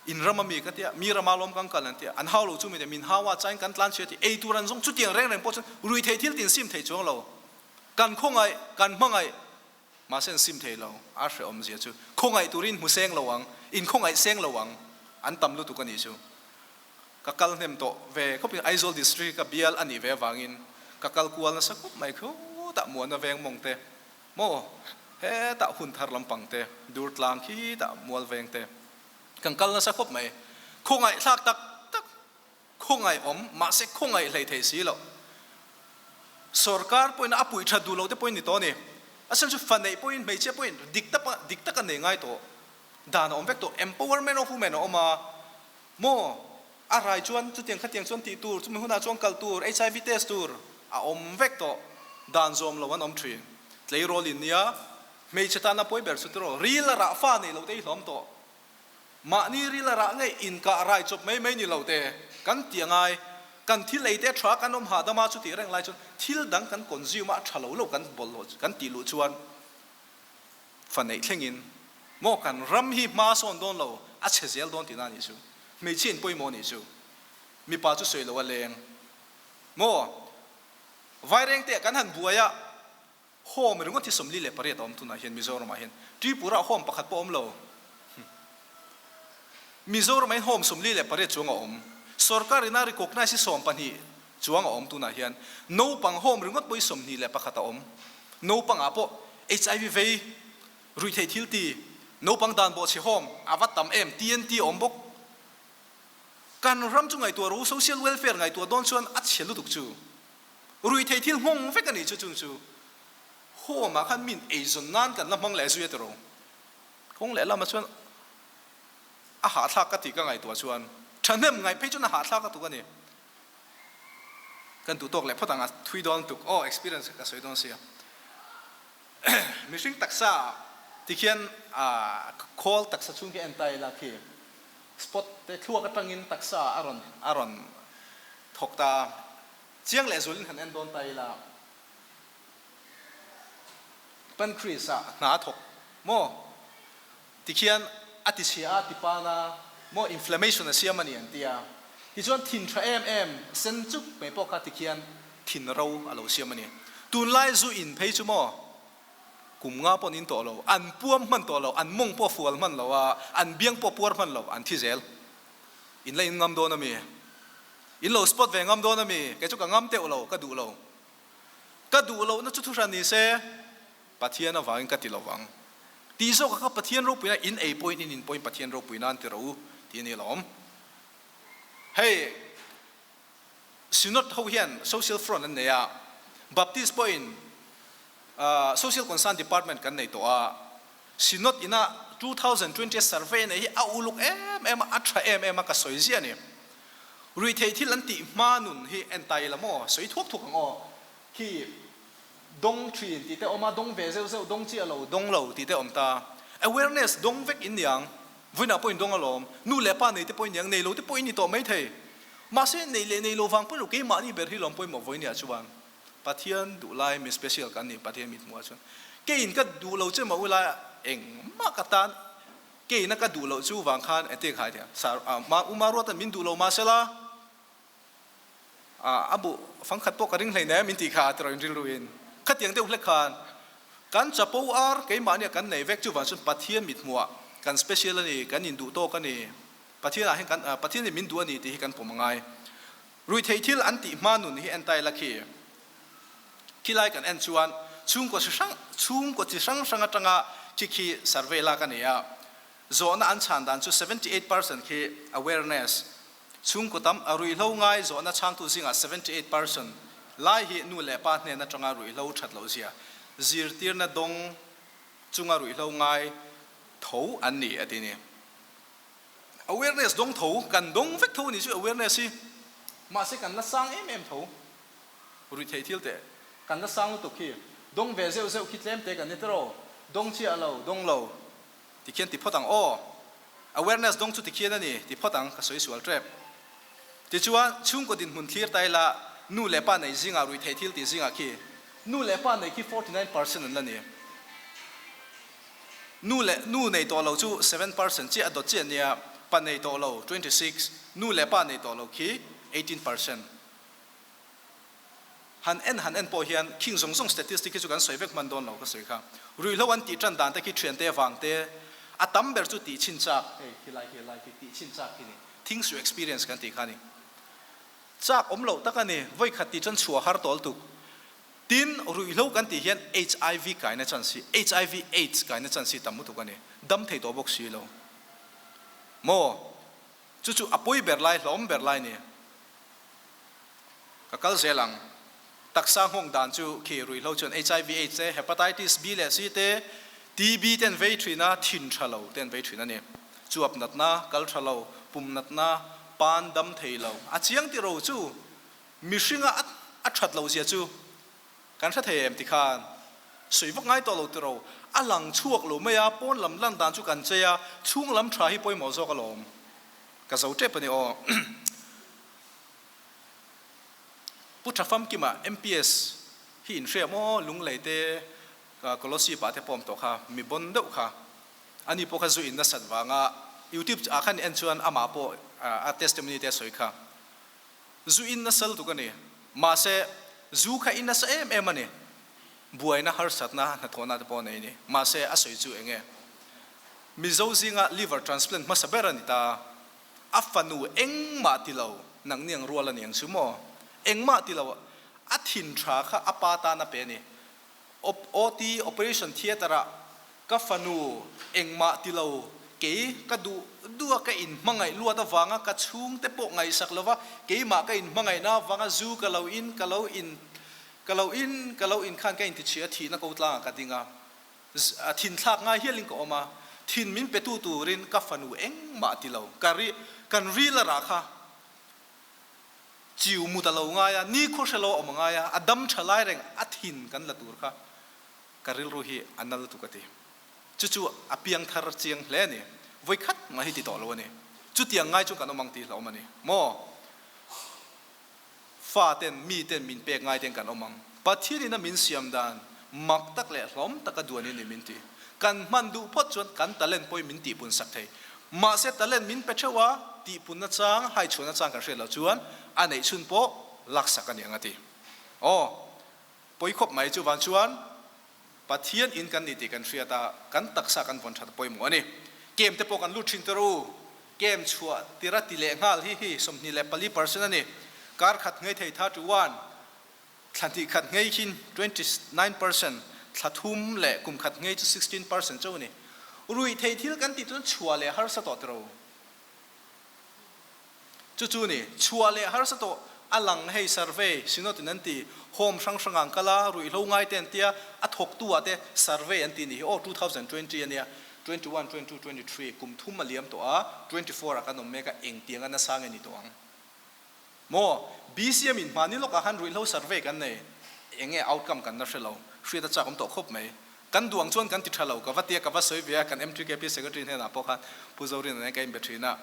in rama mi ka tia, mi rama lawm kan kal an tia, an hau lo chu mi tia, min hau a, chain kan tlan chhia ti, ei tur an zawng chutiang reng reng pawh chuan rui thei thil tin sim thei chuang lo, kan khawngaih, kan hmangaih, mahse an sim thei lo, a hrehawm zia chu khawngaih turin hmu seng lo ang, in khawngaih seng lo ang, an tam lutuk a nih chu. Ka kal hnem tawh ve khawpin Aizawl District a bial a nih ve avangin ka kal kual nasa khawp mai khutah Muana veng mawng te, Maw? Hetah hun thar lampang te, dur tlang khitah mual veng te kan kal nasa khawp mai. Khawngaih thlak tak tak, khawngaih awm, mahse khawngaih hlei thei si loh. Sorkar pawhin a puih that duh loh te pawhin ni tawh a ni. A chhan chu fa neih pawhin hmeichhia pawhin dik tak dik taka nei ngai tawh dan a awm vek tawh. Empowerment of women a awm a maw? A rai chuan chutiang khatiang chuan tih tur, chumi hunah chuan kal tur, HIV test tur a awm vek tawh. Dan zawm lo an awm thin. Tleirawl in nia, hmeichhe tana pawi ber chu tiraw, ril a rah fa nei lo te hi hlawm tawh. Mahni ril a rah ngei inkah rai chawp mai mai ni lo te kan tih a ngai. Kan thil ei te a tha kan awm hahdam a, chutih reng lai chuan thil dang kan consume a, a tha lo lo kan bawlhhlawh kan tih luh chuan fa neih thlengin maw kan ram hi hma sawn dawn lo, a chhe zel dawn tihna a nih chu. Hmeichhia in pawimawh nih chu. Mipa chu sawi lo a leng maw? Vairengte ah kan han buai a, home ringawt hi 48 a awm tunah hian Mizoram ah hian. Tripura ah home pakhat pawh a awm lo. Mizoram ah hian home 48 chuang a awm. Sorkar in a recognise hi 12 chuang a awm tunah hian. Naupang home ringawt pawh hi 21 a awm. Naupang ah pawh HIV vei Ruihtheih thil ti, naupang dan bawhchhe hawm a va tam em, TNT a awm bawk. Kan ram chu ngaihtuah rawh u, social welfare ngaihtuah dawn chuan a chhe lutuk chu. Ruihtheih thil nghawng vek a nih chu chung chu. Home ah khan min eizawn nan kan la hmang leh zui a ti ro. Kawng leh lamah chuan a hahthlak ka tih ka ngaihtuah chuan thahnem ngaih phei chuan a hahthlak a tuk a ni. Kan duh tawk leh phawt ang a thui dawn tuk aw experience ka sawi dawn sia. Mihring taksa tikhian khawl taksa chhung khi a en ta ila khi spot te thluak atangin taksa a rawn a rawn thawk ta a, chiang leh zulin han en dawn ta ila pancreas ah hna a thawk maw tikhian a ti chhia a ti pan a maw inflammation a siam a ni an ti a, tichuan thin tha em em sen chuk mai pawh kha tikhian Thin ro a lo siam a ni. Tunlai zu in phei chu maw kum nga pawh an in tawh lo, an puam hman tawh lo, an mawng pawh fual hman lo a, an biang pawh puar hman lo, an thi zel. In la in ngam dawn a mi? In lo spot ve ngam dawn a mi? Kei chu ka ngam teuh lo, ka duh lo. Ka duh lohna chu thuhran ni se, Pathian avangin ka ti lo vang. Tih zawkah kha Pathian ropuina in ei pawhin in in pawhin Pathian ropuina an ti ro u tih a ni alawm. Hei. Synod ho hian Social Front an nei a, Baptist pawhin Social Concern Department kan nei tawh a, Synod ina 2020 a survey a neih hi a uluk em em a, a tha em em a, ka sawi ziah a ni. Ruihtheih thil an tih hma nun hi en ta ila maw, sawi thuak thuak ang aw, khi dawng thin tih te awm a, dawng ve zeuh zeuh, dawng chiah lo, dawng lo tih te awm ta. Awareness dawng vek in niang, vawiinah pawhin dawng alawm, nu leh pa nei te pawhin niang, nei lo te pawhin ni tawh maithei. Mahse nei leh nei lo vang pawhin lo keimahni ber hi lawm pawimawh vawinia chuan Pathian duh lai mi special kan ni Pathian mit hmuhah chuan keiin ka duh lo che mah ula engmah ka tan keina ka duh loh chu vang khan engtin khai thei ang u Maruatan min duh lo mahsela a bu fangkhat pawh ka ring hleinem in tih kha tiraw in rilru in khatiang deuh hlek khan kan chapo ar keimahnia kan nei vek chu vang chuan Pathian mit hmuhah kan special a ni kan induh tawk a ni. Pathian ah hian kan Pathian in min duh a ni tih hi kan pawm a ngai. Ruihtheih thil an tih hma nun hi en ta ila khi khilai kan en chuan chhungkaw chi hrang chhungkaw chi hrang hrang atanga khi khi survey lak a ni a. Zawhna an chhan dan chu 78% khi awareness chhungkaw tam a ruihhlo ngai zawhna chhangtu zingah 78% lai hi nu leh pa hnen atanga ruihhlo that loh zia zirtirna dawng chunga ruihhlo ngai tho an ni a ti ni. Awareness dawng tho, kan dawng vek tho a ni chu awareness hi mahse kan la sang em em tho. Ruihtheih thil teh kan la sang lutuk khi dawng ve zeuh zeuh khi tlem te kan ni tiraw, dawng chiah lo, dawng lo. Tikhian ti phawt ang aw. Awareness dawng chu tikhian a ni ti phawt ang, ka sawi sual tep. Tichuan, chhungkaw dinhmun thlir ta ila, nu leh pa nei zingah ruihtheih thil tih zingah khi nu leh pa nei khi 49% an la ni. Nu leh nu nei tawh lo chu 7% chiah a dawt chiah nia, pa nei tawh lo 26, nu leh pa nei tawh lo khi 18%. Han en han en pawh hian khing zawng zawng statistic hi chu kan sawi vek hman dawn lo ka sawi kha. Ruihhlo an tih tan dan te khi thiante vang te a tam ber chu tih chhin chak hei khilai khi lai khi tih chhin chak khi ni things to experience kan tih kha ni. Chak awm loh tak a ni vawi khat tih chuan chhuah har tawl tuk. Tin ruihhlo kan tih hian HIV kaina chance hi HIV aids kaina chance hi tam lutuk a ni. Dam thei tawh bawk si lo maw? Chu chu a pawi ber lai hlawm ber lai ni. Ka kal zel ang. Taksa nghawng dan chu khi ruihhlo chuan HIV aids te, Hepatitis B leh C te, TB te an vei thin a, thin tha lo te an vei thin a ni. Chuap natna, kal tha lo, pum natna, pan dam thei lo. A chiang tih ro chu mihringa a that loh zia chu kan hre thei em tikhan sawi vak ngai tawh lo tih ro. A lang chhuak lo mai a, pawn lam lan dan chu kan chei a, chhung lam tha hi pawimawh zawk alawm. Ka zo tep a ni aw. Pu Tha Famkima MPS hi in hria maw Lunglei te Kolosip ah te pawm tawh kha mi bon deuh kha ani pawh kha zu in nasat vanga YouTube ah khan en chuan amah pawh a testimony te a sawi kha zu in nasal tuk a ni mahse zu kha in nasa em em a ni buaina harsatna hnathawhna te pawh a nei a ni mahse a sawi chu enge Mizo zinga liver transplant hmasa ber a ni ta. A fanu engmah ti lo, nangni ang rual a ni ang chu maw? Engmah ti lo, a thin tha kha a pa tan a pe a ni. Op, OT, Operation Theatre ah ka fanu engmah ti lo, kei ka duh duh a ka inhmangaih luat avanga ka chhungte pawh ngaihsak lova keimah ka inhmangaihna avanga zu ka lo in, ka lo in, ka lo in, ka lo in khan ka intichhia thihna ko tlangah ka ding a. A thin thlak ngai hialin ka awm a, thin min petu turin ka fanu engmah ti lo. Ka ri, kan ril a rah kha chiu mut a lo ngai a, nikhua hre lo a awm a ngai a, a dam tha lai reng a thin kan la tur kha ka rilru hi a nal tuk a ti. Chu chu a piang thar chiang hle a ni. Vawi khat mah hi ti tawh lo a ni. Chutiang ngai chu kan awm ang tih hlauhawm a ni maw? Fa ten, mi ten min pek ngai ten kan awm ang. Pathian in a min siam dan mak tak leh hlawm taka duan in ni min ti. Kan hman duh phawt chuan kan talent pawhin min tihpun sak thei. Mahse talent min pe theuh a, tihpun nachang, haichhuah nachang kan hriat loh chuan a neih chhun pawh laksak a ni ang a ti. Aw, pawi khawp mai chuvang chuan Pathian in kan ni tih kan hriat a, kan taksa kan vawn that a pawimawh a ni. Kem te pawh kan lut thin tir u. Kem chhuah tir a ti leh nghal hi hi 24% a ni. Kar khat nghei thei 31, thla hnih khat nghei khin 29%, thla thum leh kum khat nghei chu 16% chauh a ni. Ruih theih thil kan tih chuan chhuah leh harsa tawh tiro. Chu chu ni, chhuah leh harsa tawh a lang hei survey Synod in an ti, home hrang hrang ah an kal a, ruihhlo ngai te an tia, a thawktu ah te survey an ti ni hi aw, 2020 a nia, 21, 22, 23 kum thum a liam tawh a, 24 ah kan awm mek a, engtiang a nasa nge ni tawh ang maw? BCM in hmani lawk ah khan ruihhlo survey kan nei, eng nge outcome kan la hre lo, hriat a chak awm tawh khawp mai. Kan duang chuan kan ti tha lo, ka va tia ka va sawi ve a, kan MTKP Secretary hnenah pawh khan Pu Zorin a nen ka inbe thin a,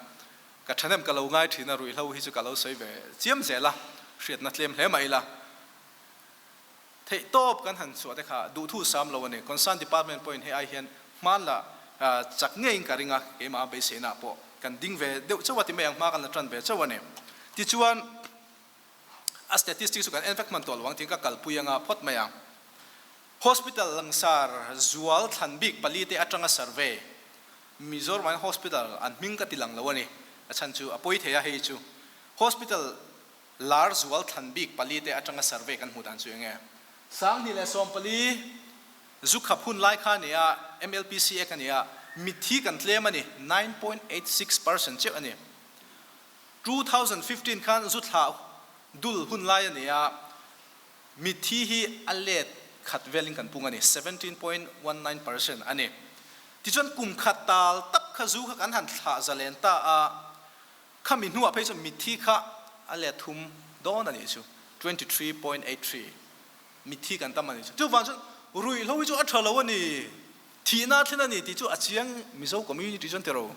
Ka thahnem ka lo ngai thin a, ruihhlo hi chu ka lo sawi ve chiam zel a, hriatna tlem hle mah ila. Theihtawp kan han chhuah te kha duhthu sam lo a ni. Concern department pawhin hei ai hian hman la chak ngeiin ka ring a, keimah a beiseina ah pawh kan ding ve deuh chauh a ti mai ang, hma kan la tan ve chauh a ni. Tichuan a statistics chu kan en vek hman tawh lo ang tiin ka kalpui anga phawt mai ang. Hospital langsar zual thlan bik pali te atanga survey Mizoram Hospital an hming ka ti lang lo a ni. A chhan chu a pawi thei a, hei chu Hospital lar zual thlan bik palite atanga survey kan hmuh dan chu eng nge? 2014 zu khap hun lai kha a ni a, MLPC Act a ni a, mitthi kan tlem a ni, 9.86% chiah a ni. 2015 khan zu thlah dul hun lai a ni a, Mitthi hi a let khat velin kan pung a ni, 17.19% a ni. Tichuan kum khat tal tak kha zu kha kan han thlah zalen ta a, khami hnuah phei chuan mitthi kha a let thum dawn a nih chu, 23.83. Mitthi kan tam a nih chu. Chuvang chuan ruihhlo hi chu a tha lo a ni, thihna a thlen a ni tih chu a chiang Mizo community chuan tiro.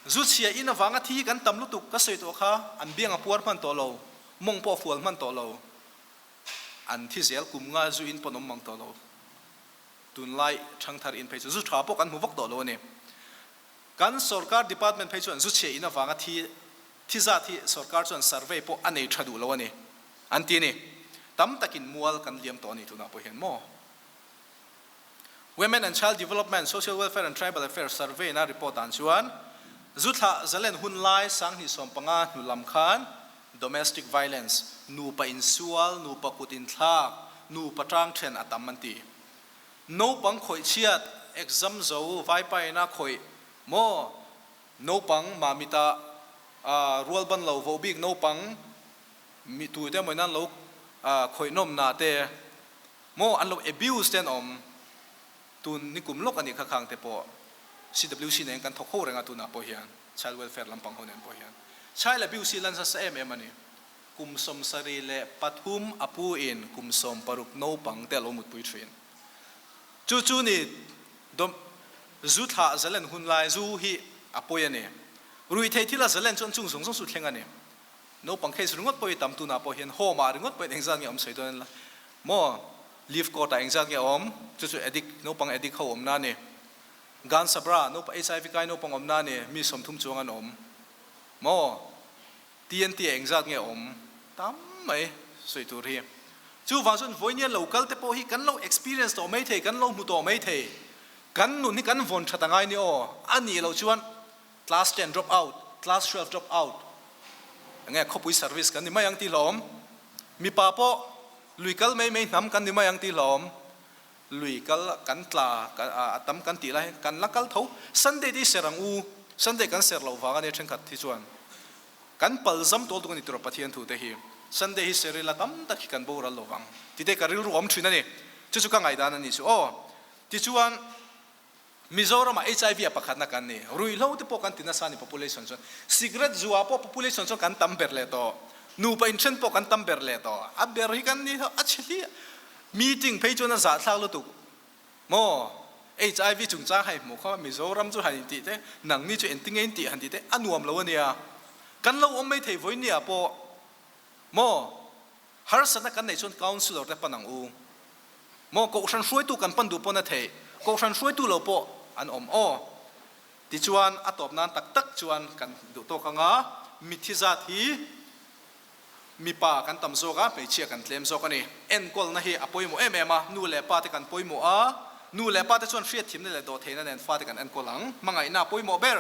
Zu chhia in avanga thi hi kan tam lutuk ka sawi tawh kha, an biang a puar hman tawh lo, mawng pawh a fual hman tawh lo, an thi zel kum nga zu in pawn awm mang tawh lo. Tunlai thangthar in phei chu zu tha pawh kan hmu vak tawh lo a ni. Kan sorkar department phei chuan zu chhia in avanga thi thi zat hi sorkar chuan survey pawh a nei tha duh lo a ni an ti a ni. Tam takin mual kan liam tawh a ni tunah pawh hian maw? Women and Child Development, Social Welfare and Tribal Affairs Survey na report dan chuan zu thlah zalen hun lai 2015 hnu lam khan domestic violence, nupa insual, nupa kut inthlak, nupa tang then a tam an ti. Naupang khawih chhiat, exam zo, vaipaina khawih maw, naupang mamita rual ban lo voh bik naupang mi tute emaw in an lo khawih nawmna te, Maw an lo abuse te an awm tun nikum lawk a nih kha khang te pawh CWC nen kan thawk ho reng a tunah pawh hian Child Welfare lampang ho nen pawh hian Child abuse hi lan nasa em em a ni. Kum 73 a pu in kum 60 naupang te a lo mutpui thin. Chu chu ni dawm zu thlah zalen hun lai zu hi a pawi a ni. Ruihtheih thil a zalen chuan chung zawng zawng chu thleng a ni. Naupang case ringawt pawh hi tam tunah pawh hian home ah ringawt pawhin engzat nge awm sawi dawn ila maw leave court ah engzat nge awm chu chu addict naupang addict ho awmna a ni Gan Sabra naupang hiv kai naupang awmna a ni mi 30 chuang an awm maw TNT ah engzat nge awm tam mai sawi tur hi chuvang chuan vawinia lo kal te pawh hi kan lo experience tawh mai thei kan lo hmu tawh mai thei kan nun hi kan vawn that angai ni aw a nih loh chuan Class ten drop out, class 12 drop out, enge khawpui service kan ni mai ang tih hlawm. Mipa pawh lui kal mai mai hnam kan ni mai ang tih hlawm. Lui kal kan tla a tam kan tih lai kan la kal tho. Sunday te hi ser ang u, Sunday kan ser loh vang a nia thenkhat hi chuan kan pal zam tual tuk a ni tura Pathian thu te hi. Sunday hi ser ila tam tak hi kan boral lo vang tih te ka rilru awm thin a ni. Chu chu ka ngaihdan a ni chu aw. Tichuan. Mizoramah HIV a pakhatna kan ni. Ruihhlo te pawh kan ti nasa a ni population chuan. Cigarette zuah pawh population chuan kan tam ber leh tawh. Nupa inthen pawh kan tam ber leh tawh. A ber hi kan ni a chhe hliah. Meeting phei chuan a zahthlak lutuk maw? HIV chungchang han hmuh kha Mizoram chu han intih te, nangni chu engtinge intih han tih te a nuam lo a nia. Kan lo awm mai thei vawinia pawh maw? Harsatna kan neih chuan councillor te pan ang u. Maw Kohhran hruaitu kan pan duh pawn a theih, Kohhran hruaitu lo pawh an awm aw. Tichuan a tawp nan tak tak chuan kan duh tawk ang a, mitthi zat hi mipa kan tam zawk a, hmeichhia kan tlem zawk a ni. Enkawlna hi a pawimawh em em a, nu leh pa te kan pawimawh a, nu leh pa te chuan hriatthimna leh dawhtheihna nen fate kan enkawl ang. Hmangaihna a pawimawh ber.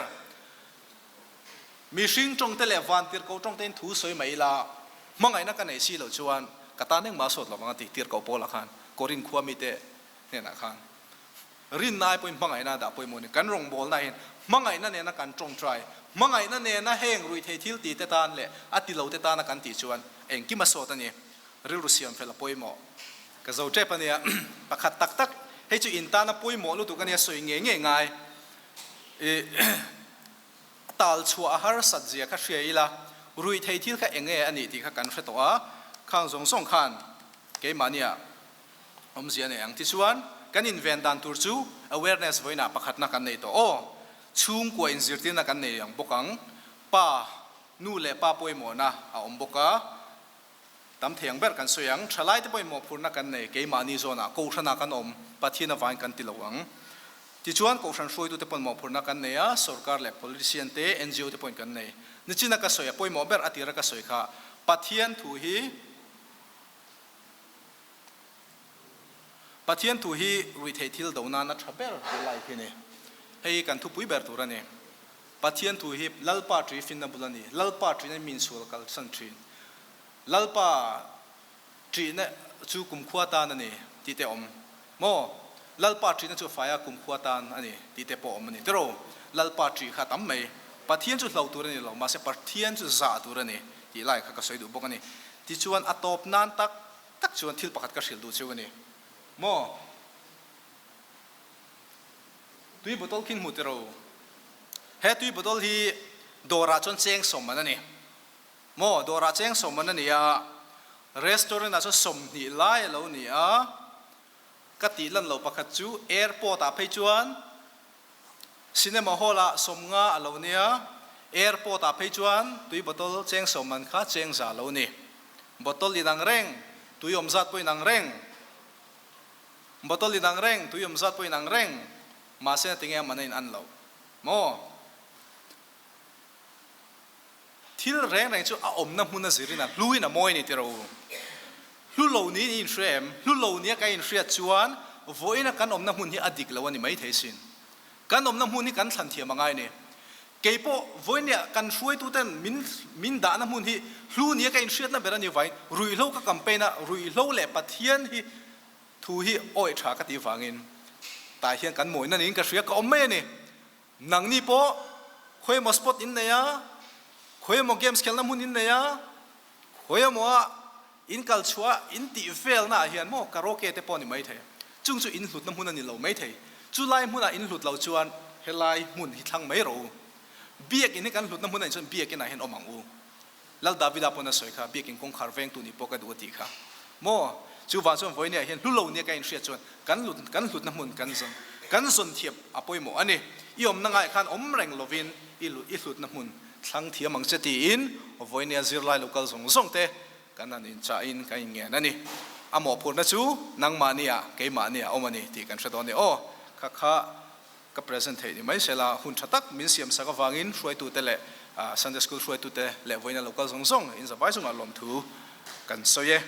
Mihring tawngte leh vantirhkoh tawngtein thu sawi mai ila, hmangaihna ka neih si loh chuan ka tan engmah a sawt lo vang a ti tirhkoh Paula khan Korin khua mite hnenah khan. Rinna ai pawhin hmangaihna a dah pawimawh a ni. Kan rawngbawlna hian hmangaihna nena kan tawngtai, hmangaihna nena heng ruihthei thil ti te tan leh a ti lo te tana kan tih chuan engkim a sawt a ni. Rilru siam fel a pawimawh. Ka zo tep a nia. Pakhat tak tak, hei chu in tana pawimawh lutuk a nia sawi ngei ngei ngai. I. Tal chhuah a harsat zia kha hria ila, ruihthei thil kha eng nge a nih tih kha kan hre tawh a, khang zawng zawng khan keimahnia awmzia a nei ang. Tichuan, kan inven dan tur chu awareness vawiinah pakhatna kan nei tawh aw. Chhungkua inzirtirna kan nei ang bawk ang. Pa, nu leh pa pawimawhna a awm bawk a. Tam thei ang ber kan sawi ang. Thalaite pawhin mawhphurhna kan nei, keimahni zawnah Kohhranah kan awm, Pathian avangin kan ti lo ang. Tichuan, Kohhran hruaitute pawn mawhphurhna kan nei a, sorkar leh politician te, ngo te pawhin kan nei. Nichina ka sawi a pawimawh ber a tira ka sawi kha, Pathian thu hi Pathian thu hi ruihtheih thil do nan a tha ber ti lai khi a ni. Hei hi kan thupui ber tur a ni. Pathian thu hi Lalpa ṭi finna bul a ni. Lalpa ṭihna hi mi insual kalsan ṭhin. Lalpa ṭihna chu kumkhua tan a ni tih te awm maw? Lalpa ṭihna chu faia kumkhua tan a ni tih te pawh awm a ni tiraw? Lalpa ṭih kha tam mai. Pathian chu hlo tur a ni lo, mahse Pathian chu zah tur a ni tih lai kha ka sawi duh bawk a ni. Tichuan a tawp nan tak tak chuan thil pakhat ka hrilh duh cheu a ni maw? Tui bottle khin hmu tiraw? He tui bottle hi dawrah chuan cheng sawm man a ni. Maw, dawrah cheng sawmman a ni a, restaurant ah chuan 20 lai a lo ni a, ka tih lan loh pakhat chu airport ah phei chuan cinema hall ah 50 a lo nia, airport ah phei chuan tui bottle cheng sawmman kha cheng za a lo ni. Bottle inang reng, tui awm zat pawh inang reng, bottle inang reng, tui awm zat pawh inang reng, mahse tinge a man a in an loh maw? Thil reng reng chu a awmna hmun a zirin a hluin a mawi a ni tiraw u. Hlu lo niin i inhria em? Hlu lo nia ka inhriat chuan vawiina kan awmna hmun hi a dik lo a ni maithei sin. Kan awmna hmun hi kan thlan thiam a ngai ni. Kei pawh vawinia kan hruaituten min min dahna hmun hi hlu nia ka inhriatna ber a ni vain ruihhlo ka campaign a, ruihhlo leh Pathian hi thu hi awih tha ka tih vangin tah hian kan mawina niin ka hria ka awm mai a ni. Nangni pawh khawiemaw spot in nei a, khawiemaw games khelhna hmun in nei a, khawiemaw ah in kal chhuah a, in tih velna ah hian maw karaoke te pawh a ni maithei. Chung chu in hlutna hmun a ni lo maithei. Chu lai hmunah in hlut lo chuan helai hmun hi thlang mai rawh u. Biakinn hi kan hlutna hmun a nih chuan biakinn ah hian awm ang u. Lal Davida pawn a sawi kha, Biakinn kawngkhar vengtu nih pawh ka duh a tih kha. Maw? Chuvang chuan vawinia hian hlu lo nia ka inhriat chuan kan lut kan hlutna hmun kan zawn kan zawn thiam a pawimawh a ni. I awmna ngaiah khan awm reng lovin i lut i hlutna hmun thlang thiam ang che tiin vawinia zirlai lo kal zawng zawng te kan han inchahin kan inngen a ni. A mawhphurhna chu nangmahnia keimahnia awm a ni tih kan hre dawn e aw. Kha kha Ka present theih ni mai sela, hun tha tak min siam sak avangin hruaitute leh Sunday School hruaitute leh vawiina lo kal zawng zawng in zavai chungah lawmthu kan sawi e.